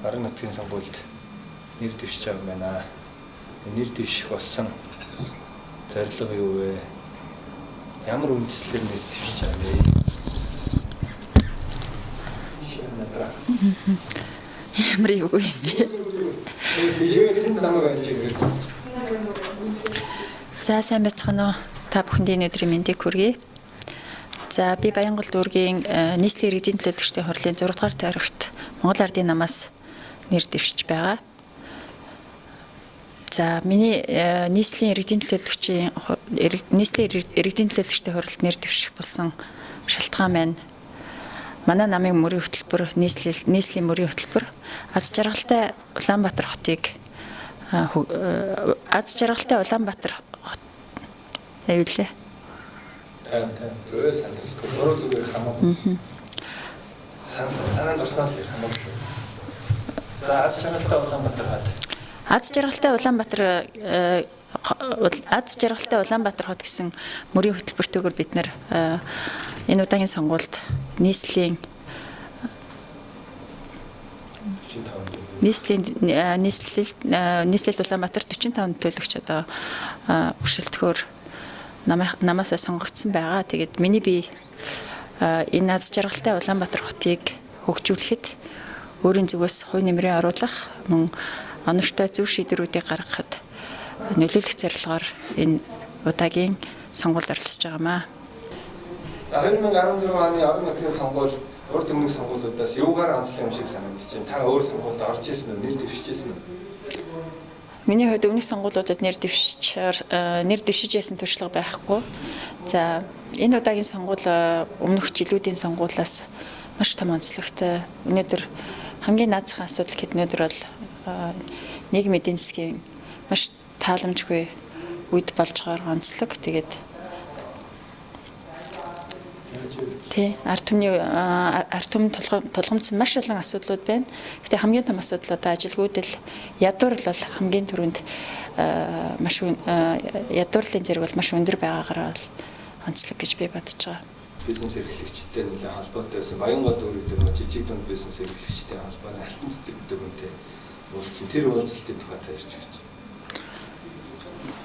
Орон нутгийн сонгуульд нэр дэвшиж байгаа юм байна. Нэр дэвших болсон зорилго юу вэ? Ямар үндслээр нэр дэвшиж байгаа вэ? Ямар юу юм бэ? За сайн байцгаана уу? Та бүхэндээ өнөөдрийн мэндийг хүргэе. За би Баянгол дүүргийн нийслэлийн иргэдийн төлөөлөгчдийн хурлын 6 дугаар тойрогт Монгол Ардын намаас нэр дэвшиж байгаа. За миний нийслэлийн иргэдийн төлөөлөгчийн нийслэлийн иргэдийн төлөөлөгчдийн хурлд нэр дэвших болсон шалтгаан маань манай намын мөрийн хөтөлбөр, нийслэлийн мөрийн хөтөлбөр аз жаргалтай Улаанбаатар хотыг аз жаргалтай Улаанбаатар хот аюулээ. Зөө сандралгүй буруу зүгээр хамаагүй. Санаанд орсноо л ярих хамаагүй шүү. За аз жаргалтай Улаанбаатар хот. Аз жаргалтай Улаанбаатар аз жаргалтай Улаанбаатар хот гэсэн мөрийн хөтөлбөртөөр бид нэр энэ удаагийн сонгуульд нийслэлийн 45 нийслэл Улаанбаатар 45 төлөгч одоо өрсөлдөхөөр намаасаа сонгогдсон байгаа. Тэгээд миний бие энэ аз жаргалтай Улаанбаатар хотыг хөгжүүлэхэд өөрийн зүгээс хувь нэмрээ оруулах, мөн оновчтой зөв шийдвэрүүдийг гаргахад нөлөөлөх зорилгоор энэ удаагийн сонгуульд оролцож байгаамаа. За 2016 оны орон нутгийн сонгуул урд өмнөх сонгуулиудаас юугаар онцлог юм шиг санагдаж байна? Та өөр сонгуульд орж ирсэн үү? Нэр дэвшиж ирсэн үү? Миний хувьд өмнөх сонгуулиудад нэр дэвшиж ясан туршлага байхгүй. За энэ удаагийн сонгуул өмнөх жилүүдийн сонгуулиас маш том онцлогтой. Өнөөдөр хамгийн наазахын асуудал гэхэд өнөөдөр бол нийгмийн эдийн засгийн маш тааламжгүй үед болж байгаа онцлог. Тэгээд тий ард түмний тулгамдсан маш олон асуудлууд байна. Гэтэ хамгийн том асуудал одоо ажилгүйдэл, ядуурлал бол хамгийн түрүүнд маш ядуурлын зэрэг бол маш өндөр байгаагаар бол онцлог гэж би бодож байгаа. Бизнес эрхлэгчтэй нэлээд холбоотой байсан. Баянгол дүүрэг дээр жижиг дунд бизнес эрхлэгчтэй холбооны алтан цэцэг гэдэг үнтэй уулзсан. Тэр уулзалтын тухай та ярьж өгч.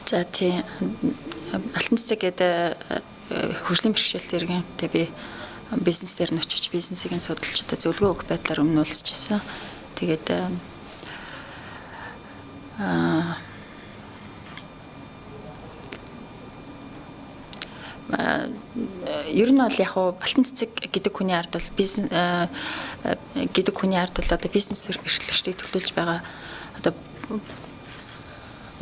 За тий алтан цэцэг гэдэг хөгжлийн бэрхшээлтэй иргэнтэй би бизнес дээр нь очиж бизнесийг нь судалж одоо зөвлөгөө өгөх байдлаар өмнө уулзч ирсэн. Тэгээд ер нь бол яг уу алтан цэцэг гэдэг хүний ард бол бизнес гэдэг хүний ард бол одоо бизнес эрхлэгчдийг төлөөлж байгаа одоо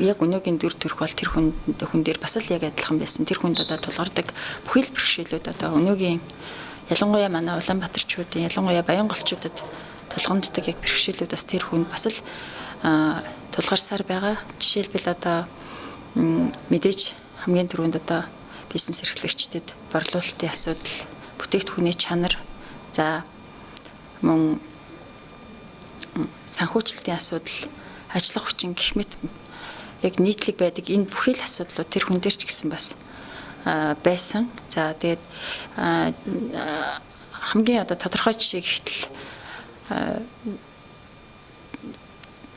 яг өнөөгийн дүр төрх бол тэр хүн дээр бас л яг адилхан байсан. Тэр хүнд одоо тулгардаг бүхий л бэрхшээлүүд одоо өнөөгийн ялангуяа манай Улаанбаатарчуудын, ялангуяа Баянголчуудад тулгамддаг яг бэрхшээлүүд бас тэр хүнд бас л тулгарсаар байгаа. Жишээлбэл одоо мэдээж хамгийн түрүүнд одоо бизнес эрхлэгчдэд борлуулалтын асуудал, бүтээгдэхүүний чанар, за мөн санхүүжилтийн асуудал, ажиллах хүчин гэх мэт яг нийтлэг байдаг энэ бүхий л асуудлууд тэр хүн дээр ч гэсэн бас байсан. За тэгээд хамгийн одоо тодорхой жишээ гэхтэл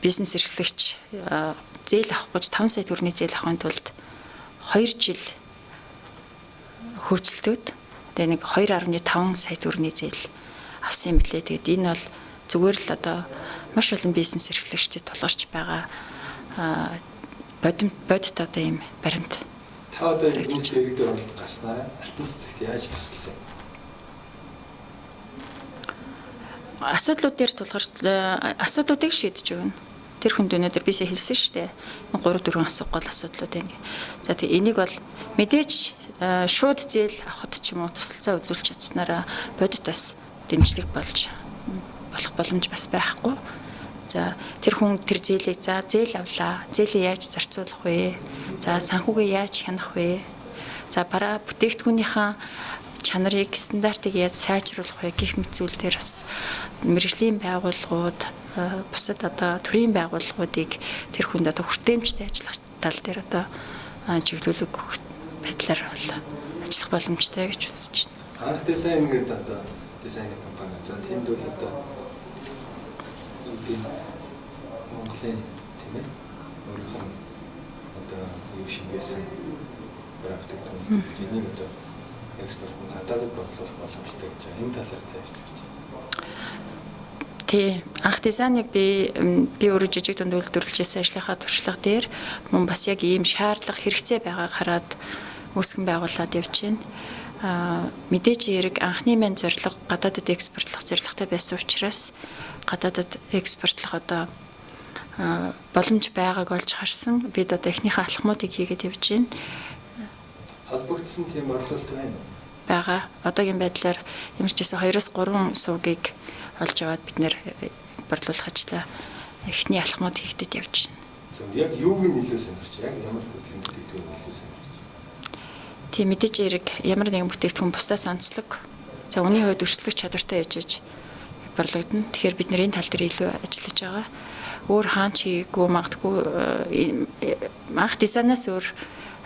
бизнес эрхлэгч зээл авах гэж 5 сая төгрөгийн зээл авахын тулд 2 жил хөөцөлдөөд тэгээ нэг 2.5 сая төгрөгийн зээл авсан юм билээ. Тэгээд энэ бол зүгээр л одоо маш олон бизнес эрхлэгчдэд тулгарч байгаа бодит одоо ийм баримт. Та одоо нийслэлийн иргэдийн хурлд гарснараа алтан цэцэгт яаж туслах вэ? Асуудлууд дээр тулгарч асуудлуудыг шийдэж өгнө. Тэр хүнд өнөөдөр бисээ хэлсэн шүү дээ. 3 4 гол асуудлууд байна. За тэгээ энийг бол мэдээж шууд зээл авахд ч юм уу тусалцаа үзүүлж чадсанараа бодит бас дэмжлэг болж болох боломж бас байхгүй. За тэр хүн тэр зээлийг за зээл авлаа. Зээлээ яаж зарцуулах вэ? За санхүүгээ яаж хянах вэ? За бараа бүтээгдэхүүнийхээ чанарыг, стандартыг яаж сайжруулах вэ гэх мэт зүйл дээр бас мэргэжлийн байгууллагууд, бусад одоо төрийн байгууллагуудыг тэр хүнд одоо хүртээмжтэй ажиллах тал дээр одоо чиглүүлэг өгөх байдлаар бол ажиллах боломжтой гэж үзэж байна. Анх дизайн гэдэг одоо дизайны компани. За тэнд бол одоо гэдэг Монголын тийм ээ өөрийнх нь одоо юу шингээсэн бүтээгдэхүүн гэж энийг одоо экспорт нь гадаадд борлуулах боломжтой гэж байгаа. Энэ талаар та ярьж байна. Тий. Анх дизайныг би өөрөө жижиг дунд үйлдвэрлэж байсан ажлынхаа туршлага дээр мөн бас яг ийм шаардлага хэрэгцээ байгааг хараад үүсгэн байгуулад явж байна. Мэдээж хэрэг анхны маань зорилго гадаадд экспортлох зорилготой байсан учраас гадаадд экспортлох одоо боломж байгааг олж харсан. Бид одоо эхнийхээ алхмуудыг хийгээд явж байна. Холбогдсон тийм борлуулалт байна уу? Байгаа. Одоогийн байдлаар ямар ч гэсэн 2-3 сувгийг олж аваад бид нэр борлуулах ажлаа эхний алхмууд хийгдэд явж байна. Зөв. Яг юуг нь илүү сонирч? Яг ямар төрлийн бүтээгдэхүүн илүү сонирч? Тийм, мэдээж хэрэг ямар нэгэн бүтээгдэхүүн бусдаас онцлог. За үнийн хувьд өрсөлдөх чадвартай ээжэж борлогдно. Тэгэхээр бид нэр энэ тал дээр илүү ажиллаж байгаа. Өөр хаан ч хийгээгүй магадгүй анх дизайнаас өөр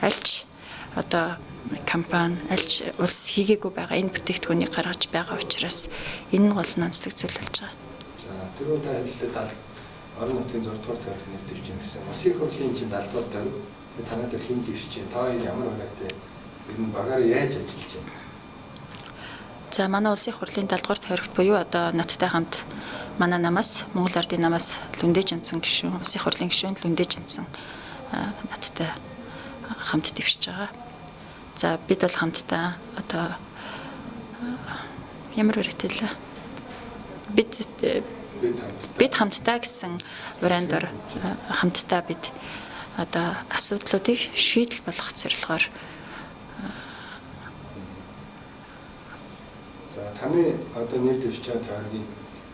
альч одоо компани альч улс хийгээгүй байгаа энэ бүтээгдэхүүнийг гаргаж байгаа учраас энэ нь гол нь онцлог зүйл болж байгаа. За түрүүн та хэллээ орон нутгийн 6 дугаар тойрог нэр дэвшиж гэсэн. Улсын их хурлын чинь 70 дугаар тойрог. Танаа дээр хэн дэвшиж чинь? Та хоёр ямар хүрээтэй? Ер нь багаараа яаж ажиллаж байна? За манай улсын их хурлын 70 дугаар тойрогт буюу одоо надтай хамт манай намаас Монгол Ардын намаас Лүндэ Жансан гишүүн, улсын их хурлын гишүүн Лүндэ Жансан надтай хамт дэвшиж байгаа. За бид бол хамтдаа одоо ямар үрээтэй лээ? Бид хамтдаа гэсэн брэндээр хамтдаа бид одоо асуудлуудыг шийдэл болгох зорилгоор. За таны одоо нэр дэвшиж байгаа тойргийн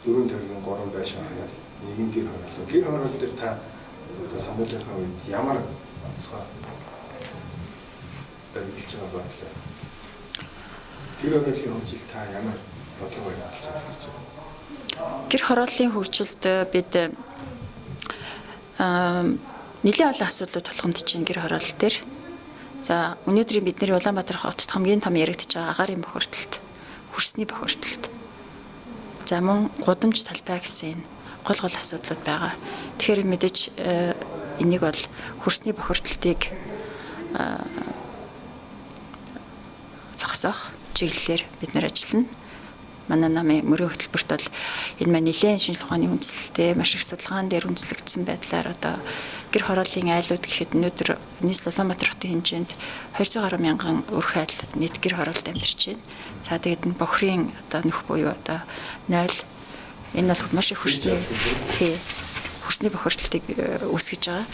4 тойргийн 3 байшин хороол, нэг нь гэр хороол. Гэр хороол дээр та одоо сонгуулийнхаа үед ямар онцгой баримталж байгаа бодлоо? Гэр хорооллын хөгжилд та ямар бодлого баримталж оролцож байна? Гэр хорооллын хөгжилд бид нэлээд олон асуудлууд тулгамдж байна гэр хороолл дээр. За өнөөдрийн бидний Улаанбаатар хотод хамгийн том яригдж байгаа агаарын бохирдолт, хөрсний бохирдолт. За мөн гудамж талбай гэсэн энэ гол гол асуудлууд байгаа. Тэгэхээр мэдээж энийг бол хөрсний бохирдолтыг зогсоох чиглэлээр бид нар ажиллана. Манай намын мөрийн хөтөлбөрт бол энэ маань нэлээд шинжлэх ухааны үндэслэлтэй маш их судалгаан дээр үндэслэгдсэн байдлаар одоо гэр хорооллын айлууд гэхэд өнөөдөр нийслэл Улаанбаатар хотын хэмжээнд 200 гаруй мянган өрх айл нийт гэр хороолд амьдарч байна. За тэгээд энэ бохирын одоо нөх буюу одоо 0 энэ бол маш их хөрсний хөрсний бохирдлыг үүсгэж байгаа.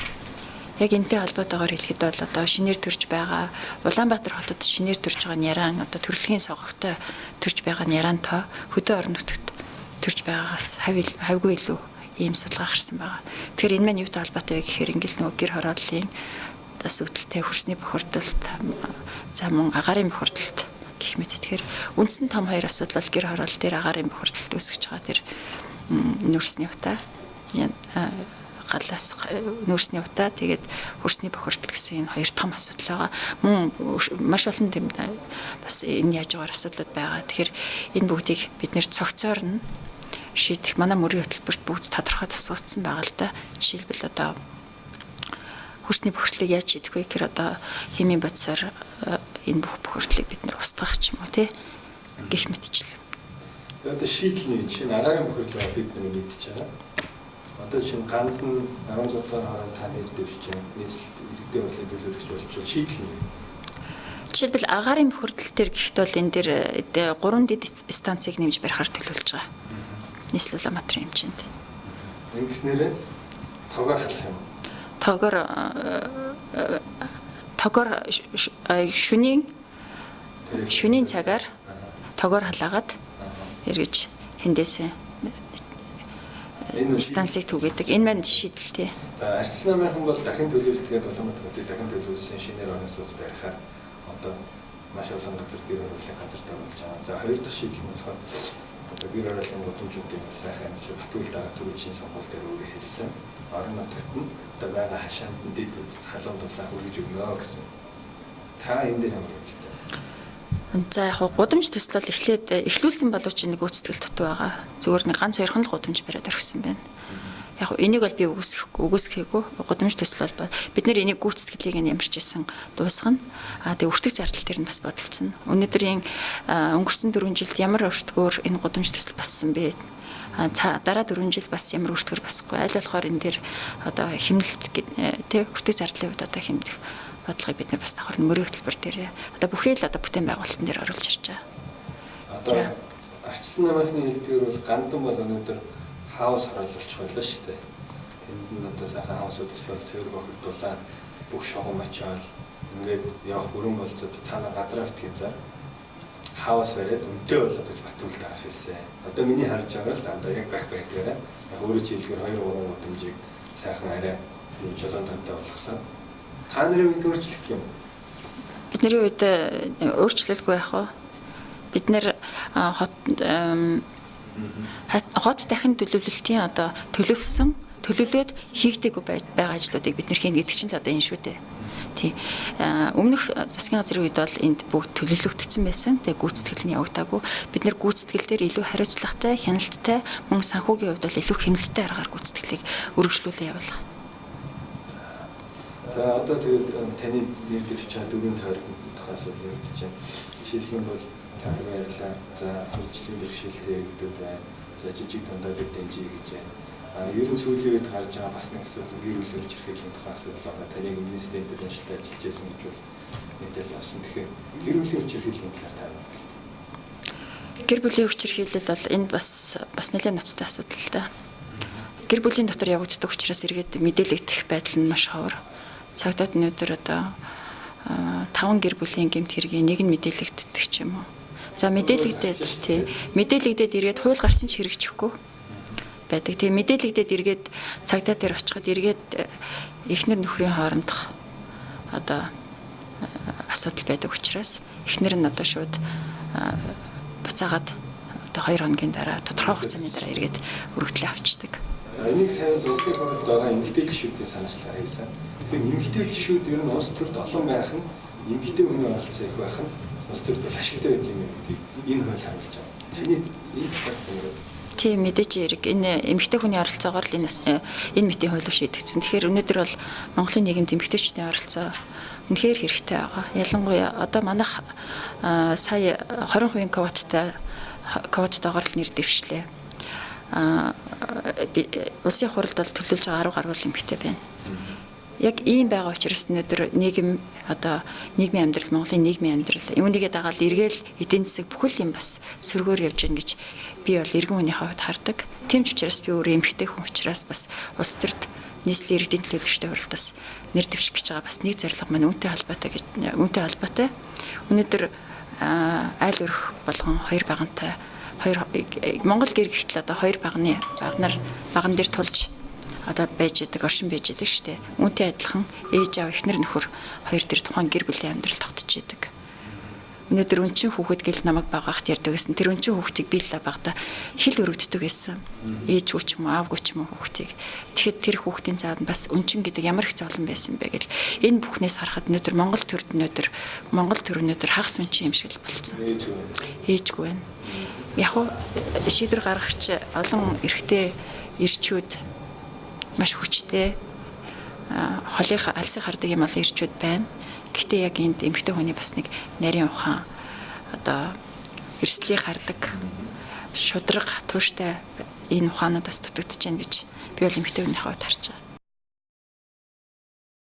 Яг энэтэй холбоотойгоор хэлэхэд бол одоо шинээр төрж байгаа Улаанбаатар хотод шинээр төрж байгаа няран одоо төрөлхийн согогтой төрж байгаа няран тоо хөдөө орон нутагт төрж байгаагаас хавьгүй илүү ийм судалгаа гарсан байгаа. Тэгэхээр энэ маань юутай холбоотой вэ гэхээр ингээл нөгөө гэр хорооллын асуудалтай хөрсний бохирдолт, за мөн агаарын бохирдолт гэх мэт. Тэгэхээр үндсэн том хоёр асуудал бол гэр хороолл дээр агаарын бохирдолт үүсгэж байгаа тэр нүүрсний утаа галаас нүүрсний утаа тэгээд хөрсний бохирдол гэсэн энэ хоёр том асуудал байгаа. Мөн маш олон тийм бас энэ яаж байгаа асуудлууд байгаа. Тэгэхээр энэ бүгдийг бид нэр цогцоор нь шийдэх манай мөрийн хөтөлбөрт бүгд тодорхой тусгагдсан байгаа л да. Жишээлбэл одоо хөрсний бохирдлыг яаж шийдэх вэ гэхээр одоо химийн бодисоор энэ бүх бохирдлыг бид нэр устгах ч юм уу тий гэх мэтчлэн. Тэгээд одоо шийдэл нь жишээ нь агаарын бохирдлоо бид нэг мэдчихэж байгаа. Одоо чинь ганд нь 16 дугаар хорон та нэр дэвшиж байна. Нийслэлд иргэдийн хурлын төлөөлөгч болж байна. Шийдэл нь. Жишээлбэл агаарын бохирдол төр гэхэд бол энэ дээр 3 дэд станцыг нэмж барихаар төлөвлөж байгаа. Нийслэл Улаанбаатарын хэмжээнд. Ингэснээрээ тогоор халах юм. Тогоор шөнийн цагаар тогоор халаагаад эргэж тэндээсээ станцыг түгээдэг. Энэ маань шийдэл тий. За Арчис намынхан бол дахин төлөвлөлтгээд Улаанбаатар хотыг дахин төлөвлөсөн шинээр орон сууц барихаар одоо маш олон газар гэр хорооллын газарт оруулж байгаа. За хоёр дахь шийдэл нь болохоор одоо гэр хорооллын гудамжуудыг сайхан янзлах Батүйл дараа түрүүчийн сонгуул дээр өөрөө хэлсэн. Орон нутагт нь одоо байгаа хашаанд нь дэд бүтц халуун дулаан хүргэж өгнө гэсэн. Та энэ дээр ямар бодолтой? За яг гудамж төсөл бол эхлээд эхлүүлсэн боловч нэг гүйцэтгэл дутуу байгаа. Зүгээр нэг ганц хоёрхан л гудамж бариад орхисон байна. Яг энийг бол би үгүйсгэхээгүй гудамж төсөл бол бид нэр энийг гүйцэтгэлийг нь ямарч исэн дуусгана. Тэгээ өртөг зардал дээр нь бас бодолцсон. Өнөөдрийн өнгөрсөн 4 жилд ямар өртгөөр энэ гудамж төсөл боссон бэ? Дараа 4 жил бас ямар өртгөр босохгүй. Аль болохоор энэ дээр одоо хэмнэлт тэ өртөг зардлын хувьд одоо хэмнэх бодлогыг бид нар бас давхар мөрийн хөтөлбөр дээр одоо бүхий л одоо бүтээн байгуулалтын дээр оруулж ирж байгаа. Одоо арчсан намаахны хэлдгээр бол гандан бол өнөөдөр хаус харуулчих байлаа шүү дээ. Тэнд нь одоо сайхан хаусууд өсөөл цэвэр бохирдуулаа бүх шугам очиод ингээд явах бүрэн болцоод та нар газар авт хийзаа хаус бариад үнэтэй болго гэж Батүл дарах хэлсэн. Одоо миний харж байгаа л гандаа яг бах байдгаараа яг өөрөө чийлгээр 2 3 гудамжийг сайхан арай юм жолоон замтай болгосон. Та нарын үед өөрчлөгдөх юм. Бидний үед өөрчлөлгүй яах вэ? Бид нэр хот дахин төлөвлөлтийн одоо төлөвлөсөн, төлөвлөөд хийгдээгүй байгаа ажлуудыг бид нэр хийнэ гэдэг чинь л одоо энэ шүү дээ. Тий. Өмнөх засгийн газрын үед бол энд бүгд төлөвлөгдсөн байсан. Тэгээ гүйцэтгэл нь явагдаагүй. Бид нэр гүйцэтгэл дээр илүү хариуцлагатай, хяналттай, мөн санхүүгийн хувьд бол илүү хэмнэлттэй аргаар гүйцэтгэлийг өргөжлүүлээ явуулах. За одоо тэгээд таны нэр дэвшиж байгаа дөрвөн тойрогдох асуудал яригдж байна. Жишээлх юм бол та түр ярьлаа. За хөгжлийн бэрхшээлтэй иргэдүүд байна. За жижиг дундаа бид дэмжиж гэж байна. Ер нь сүүлийн үед гарч байгаа бас нэг асуудал гэр бүлийн хүчирхийллийн тухай асуудал байгаа. Таны Amnesty International-д ажиллаж байсан гэж бол мэдээлэл авсан. Тэгэхээр гэр бүлийн хүчирхийллийн талаар та юу хэлэх вэ? Гэр бүлийн хүчирхийлэл бол энэ бас нэлээд ноцтой асуудал л да. Гэр бүлийн дотор явагддаг учраас эргээд мэдээлэгдэх байдал нь маш ховор. Цагдаад өнөөдөр одоо 5 гэр бүлийн гэмт хэргийн нэг нь мэдээлэгддэг ч юм уу. За мэдээлэгдээд тий мэдээлэгдээд эргээд хууль гарсан ч хэрэгжихгүй байдаг. Тэгээ мэдээлэгдээд эргээд цагдаа дээр очиход эргээд эхнэр нөхрийн хоорондох одоо асуудал байдаг учраас эхнэр нь одоо шууд буцаагаад одоо 2 хоногийн дараа тодорхой хугацааны дараа эргээд өргөдлөө авчдаг. За энийг сая бол улсын хурлд байгаа эмэгтэй гишүүдийн санаачлагаар хийсэн. Тэгэхээр эмэгтэй гишүүд ер нь улс төрд олон байх нь эмэгтэй хүний оролцоо их байх нь улс төрд бол ашигтай байдаг юм гэдгийг энэ хууль харуулж байгаа. Таны энэ талаар таарад. Тийм мэдээж хэрэг энэ эмэгтэй хүний оролцоогоор л энэ мэтийн хууль шийдэгдсэн. Тэгэхээр өнөөдөр бол Монголын нийгэмд эмэгтэйчүүдийн оролцоо үнэхээр хэрэгтэй байгаа. Ялангуяа одоо манайх сая 20% квоттойгоор л нэр дэвшлээ. Улсын хурлд бол төлөөлж байгаа 10 гаруй эмэгтэй байна. Яг ийм байгаа учраас өнөөдөр нийгэм одоо нийгмийн амьдрал, Монголын нийгмийн амьдрал үүнийгээ дагаад эргээл эдийн засаг бүхэл юм бас сөргөөр явж гин гэж би бол эргэн хүнийхээ хувьд хардаг. Тийм ч учраас би өөрөө эмэгтэй хүн учраас бас улс төрд нийслэлийн иргэдийн төлөөлөгчтэй хурлд бас нэр дэвших гэж байгаа бас нэг зорилго маань үүнтэй холбоотой гэж үүнтэй холбоотой. Өнөөдөр айл өрх болгон хоёр багантай хоёр Монгол гэр гэхтэл одоо хоёр багны багнаар баган дээр тулж одоо байж идэг, оршин байж идэг штэ. Үүнтэй адилхан ээж аав эхнэр нөхөр хоёр дээр тухайн гэр бүлийн амьдрал тогтож идэг. Өнөөдөр өнчин хүүхэд гэл намайг багаахт ярьдаг гэсэн. Тэр өнчин хүүхдийг би л багада хэл өргөддөг байсан. Ээжгүй ч юм уу, аавгүй ч юм уу хүүхдийг. Тэгэхэд тэр хүүхдийн цаад бас өнчин гэдэг ямар их зовлон байсан бэ гэл. Энэ бүхнээс харахад өнөөдөр Монгол төрд өнөөдөр Монгол төр өнөөдөр хагас өнчин юм шиг л болцсон. Ээжгүй байна. Яг уу шийдвэр гаргагч олон эрэгтэй ирчүүд маш хүчтэй холынх алсыг хардаг юм олон ирчүүд байна. Гэхдээ яг энд эмэгтэй хүний бас нэг нарийн ухаан одоо эрсдлийг хардаг шудраг тууштай энэ ухаануудаас дутагдж байна гэж би бол эмэгтэй хүнийхээ хувьд харж байгаа.